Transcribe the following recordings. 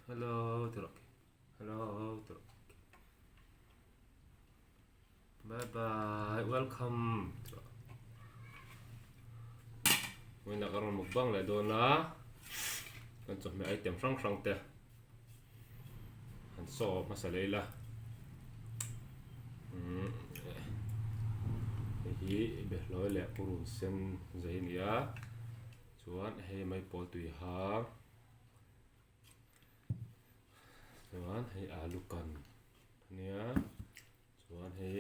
Hello ti rawh Hello ti rawh Bye bye welcome ti rawh Vawiinah ka rawn mukbang leh dawn a kan chawhmeh item hrang hrang te han saw hmasa leh ila umm hei hi behlawi leh purun sen zai a ni a chuan hei maipawl tui hang chuan hei alu kan a nia chuan hei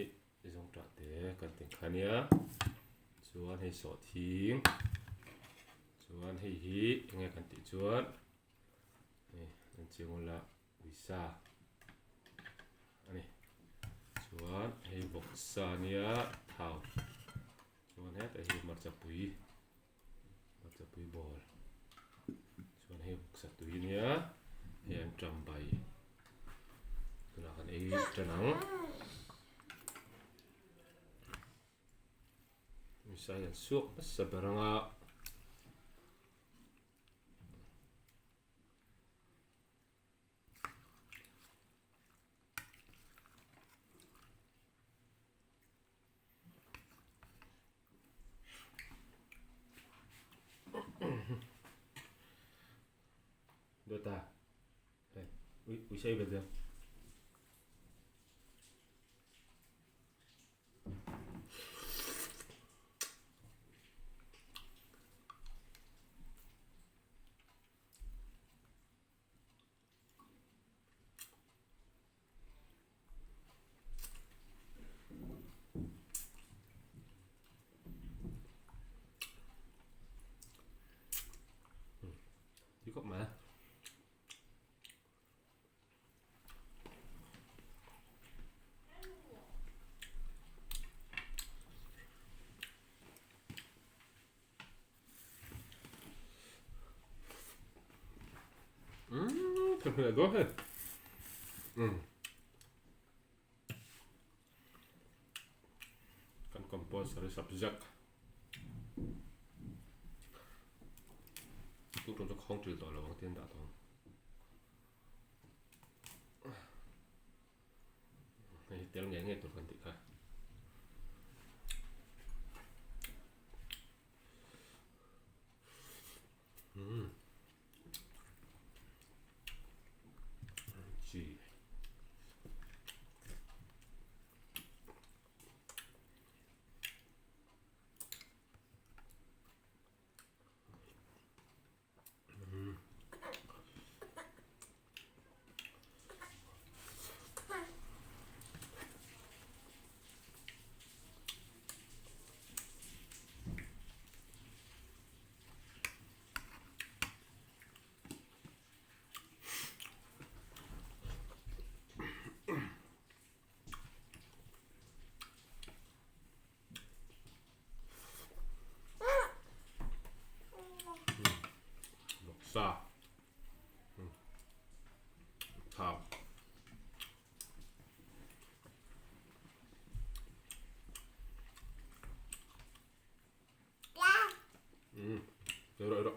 zawngṭah te kan ti kha a nia chuan hei sawhthing chuan hei hi eng nge kan tih chuan hei an chiang ula uisa a ni chuan hei vawksa a nia thau chuan hetah hi hmarcha pui hmarcha pui ball chuan hei vawksa tui a nia hei an ṭam bai tunah kan ei ṭan ang uisa hi an suak hmasa ber ang a. Dawta hei ui ui sei ve deuh. Tui khawp mai a. Umm thei hmel dawn hei umm kan compulsory subject tun tum chu khawng ṭil tawh lo ang tiin dah tawh ang hei hi tel ngei ngei tur kan tih kha. Umm chi umm Sa. Thau. Ừ, được rồi, rồi.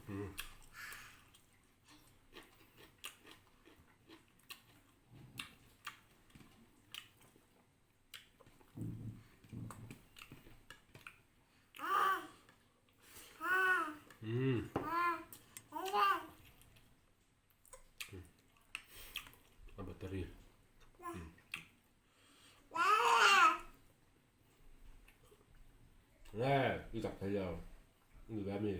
Ừ. Umm. A battery. Umm. Nge i chak thei lo. I ni ve a mi?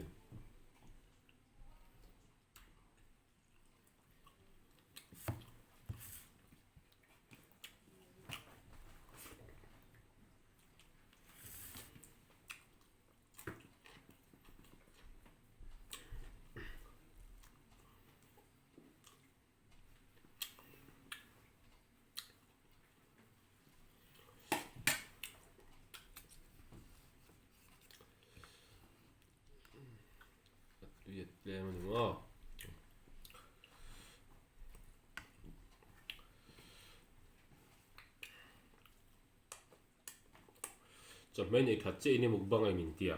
Chawhmeh nei that chiah in i mukbang a min tia.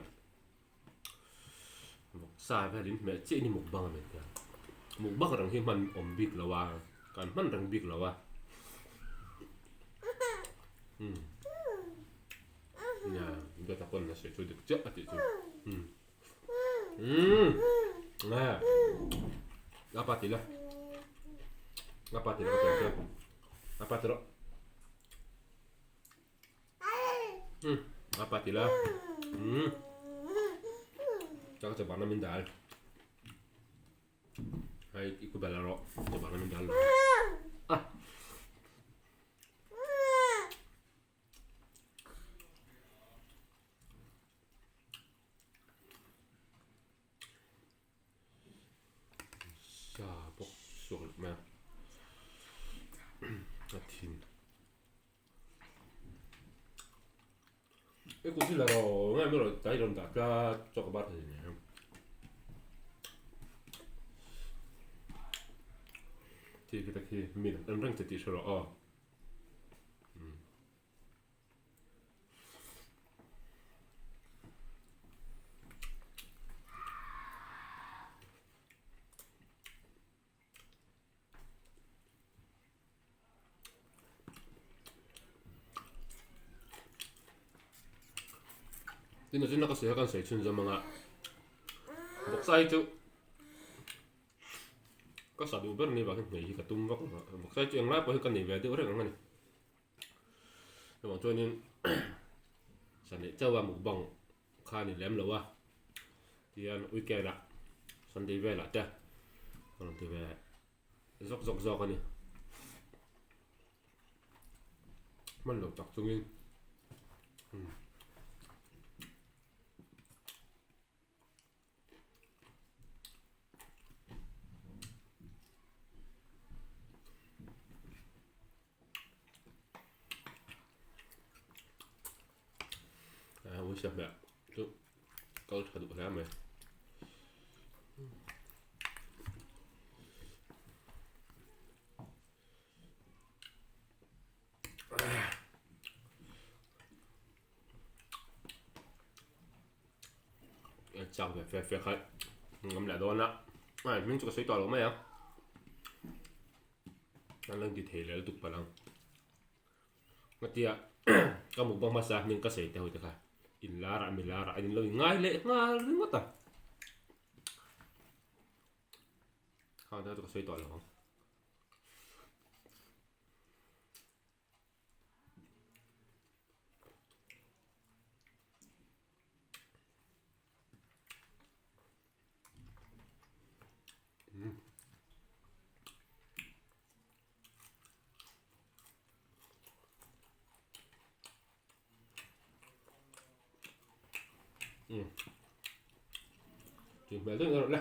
Vawksa vel in hmeh chiah in i mukbang a min tia. Mukbang reng hi hman awm bik lo a, kan hman reng bik lo a. Umm. Nia, dawt a pawn a sawi chu dik chiah a tih chu. Umm. Umm. Nge. Apa ti la. Apa ti la ka pen chu. Apa ti rawh. Umm apa ti la umm ka cha bana min dal hai i ku bela rawh cha bana min dal lo ah Sa bawk suak leh mai a, a thin. E ku zila rawh ngai mai rawh tlai rawn dah tlat chaw ka bar thei nen. Khi khi ta khi mi an reng che tih hre rawh aw. Tin a chuna ka sawi a kan sawi chhunzawm anga bawksa hi chu ka sa duh ber ni vang hian hmei hi ka tum vak lo a bawksa hi chu englai pawh hi ka nei ve deuh reng ang a ni. Chuvang chuanin Sunday chauh a mukbang kha a ni lem lo a, tihian weekend ah Sunday velah te ka rawn ti ve zawk zawk zawk a ni. Hman lo tak chungin umm. A uisa hmeh chu kal tha duh hle mai. Chak ve fe fe kha ngam leh dawn a ai hming chu ka sawi tawh lo mai ang an lo inti thei leh lutuk palh ang ngatia ka mukbang hmasa hming ka sawi te ho te kha in lar ah mi lar ah an in lo in ngai leh nghal ringawt a khang te kha chu ka sawi tawh lo ang. Tui hmel deuh erawh le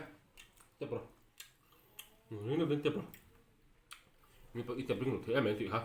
tep rawh ring deuh in tep rawh mi pawh i tep ring lo thei em em tih kha.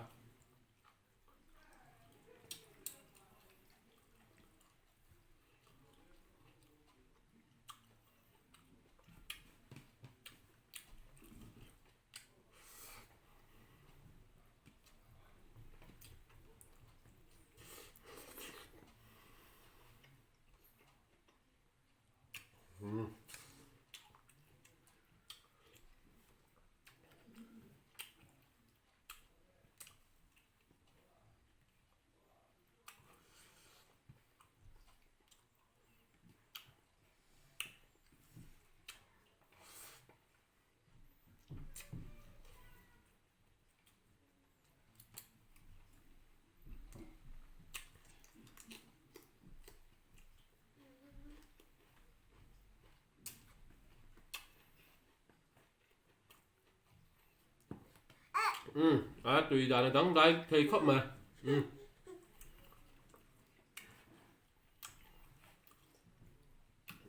Umm a tui dan a dangdai thei khawp mai umm.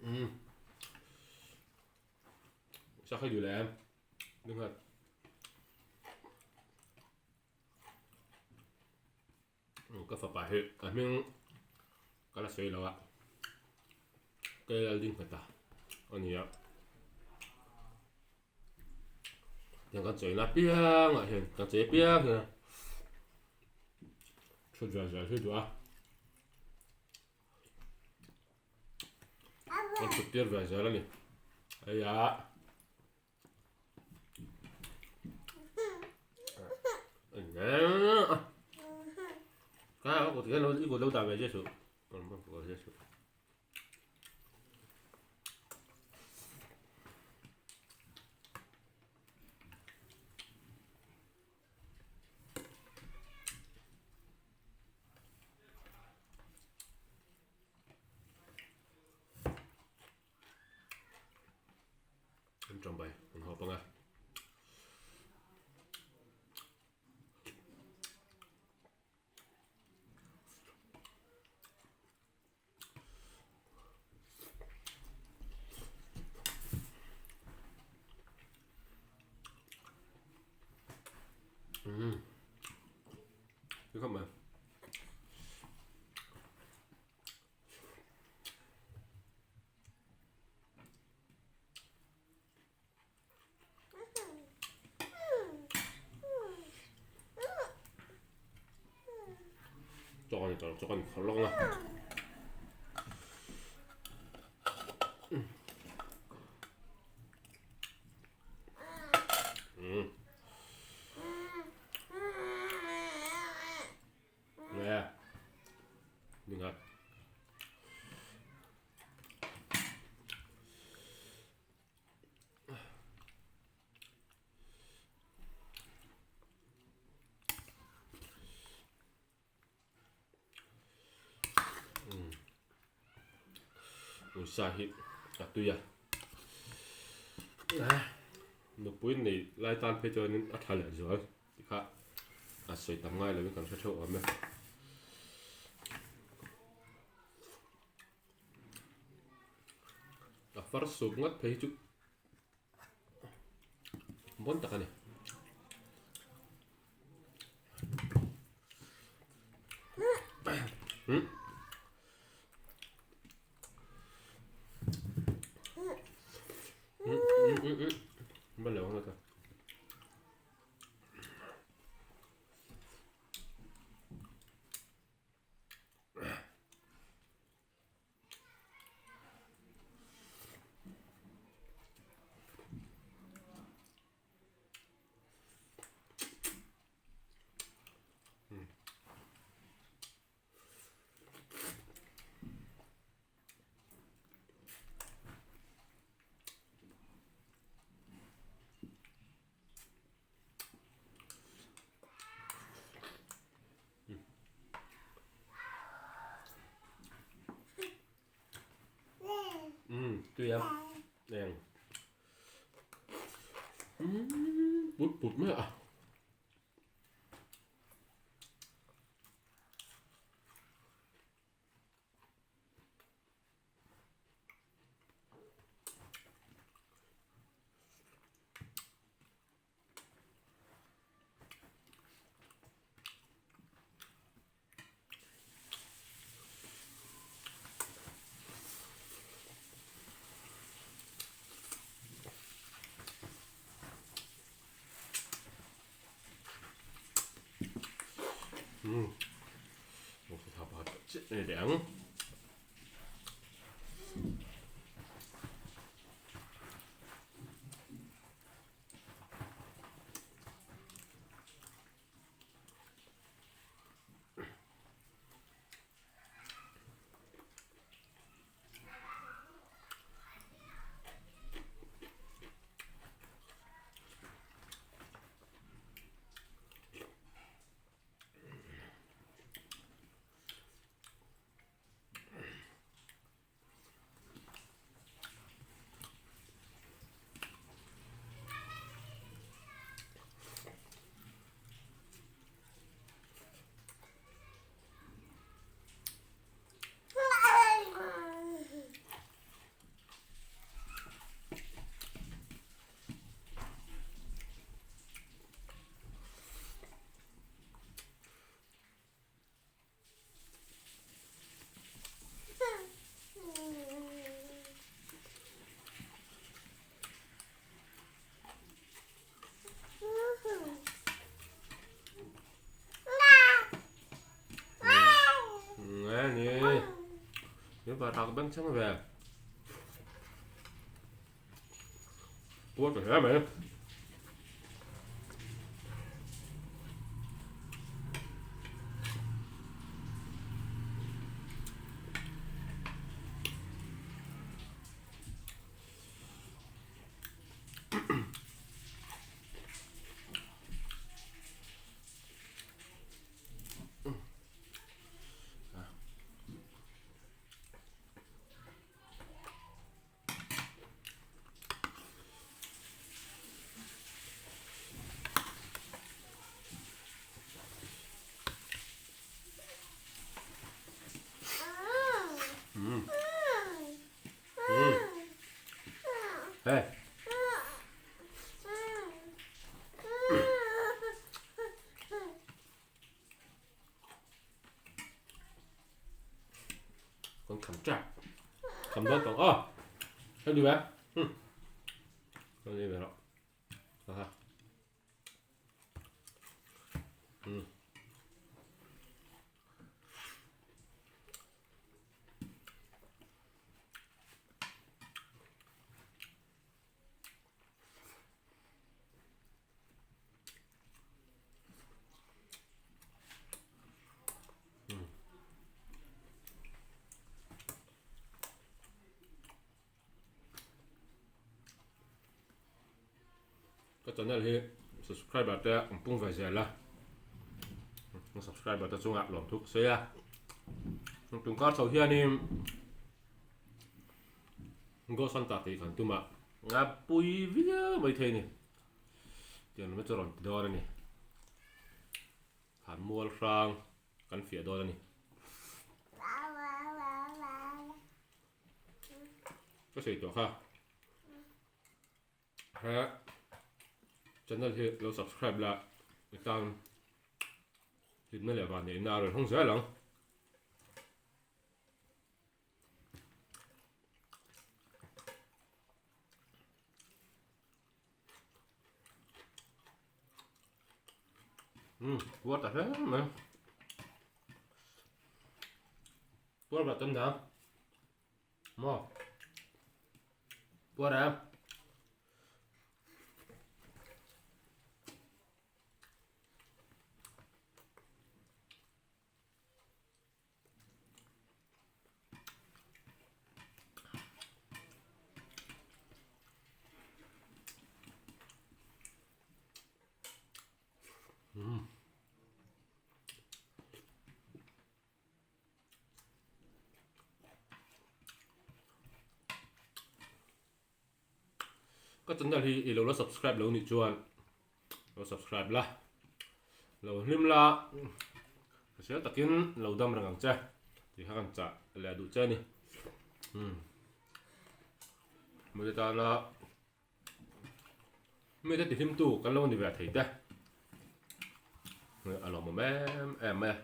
Umm sak hi duh leh em ding hat. Ka fapa hi a hming ka la sawi lo a KL ding nghet a a ni a tiang kan chawina piang ah hian kan chei piang hian thut zel zel hi duh a. Kan thut tir ve zel a ni. Eia. Ka kut hian i kut lo dah ve zia suh. An tawng bai an hawp anga. Umm. Cái không mà. Chaw a ni tawh lo, chaw ka ni khawrh lawk ang a. Umm. Nge. Ni ngat. Uisa hi a tui a nupui nei lai tan phei chuanin a tha leh zual tikha a sawi tam ngai lovin kan hre theuh awm e. A far sup ngat phei hi chu bawn tak a ni. Hmm. Hmm, hmm, hmm, hmm. Ban lo ang ka. Umm tui a eng umm put put mai a. Umm chiah a ni leh ang. Nge ni. Ni va rak beng chang ve. Puar ta hle mai. Hey. Kan kham tap. Kham dawn tawh aw. Hei duh em? Hmm. Hei ni ve rawh. Aha. Hmm. Ka channel hi subscriber te an pung ve zel a subscriber te chungah lawmthu ka sawi a tun kar chho hianin Ghost Hunter tih kan tum a a pui viau mai thei a ni tiang lam chu a rawn ti dawn a ni thlan mual hrang kan fiah dawn a ni. Ka sawi tawh kha he channel hi lo subscribe la i tan hlimna leh vanneihna a rawn hawng zel ang. Puar ta hle mai. Puar vah tam dang. Maw. Puar em. Ka channel hi i lo la subscribe lo nih chuan lo subscribe la lo hlim la hrisel takin lo dam reng ang che tih kha kan chah leh duh che a ni umm mite tana mite ti hlim tu kan lo ni ve thei te a lawmawm em em mai a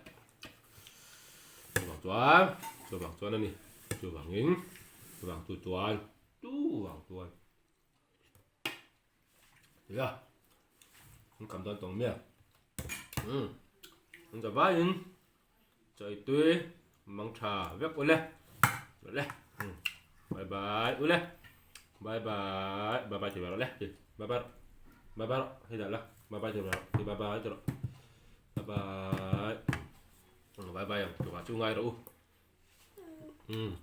chuvang chuan chuvang chuan a ni chuvangin chuvang chu chuan chuvang chuan. Ya. An kam dawn tawng miah. Um. An za vaiin chawi tui mang tha vek ule. Ule. Um. Bye bye ule. Bye bye. Bye bye ti rawh le. Bye bye. Bye bye rawh. Hei dah la. Bye bye ti rawh. Ti bye bye ti rawh. Bye bye. Bye bye ang. Tukah chu ngai rawh u. Um.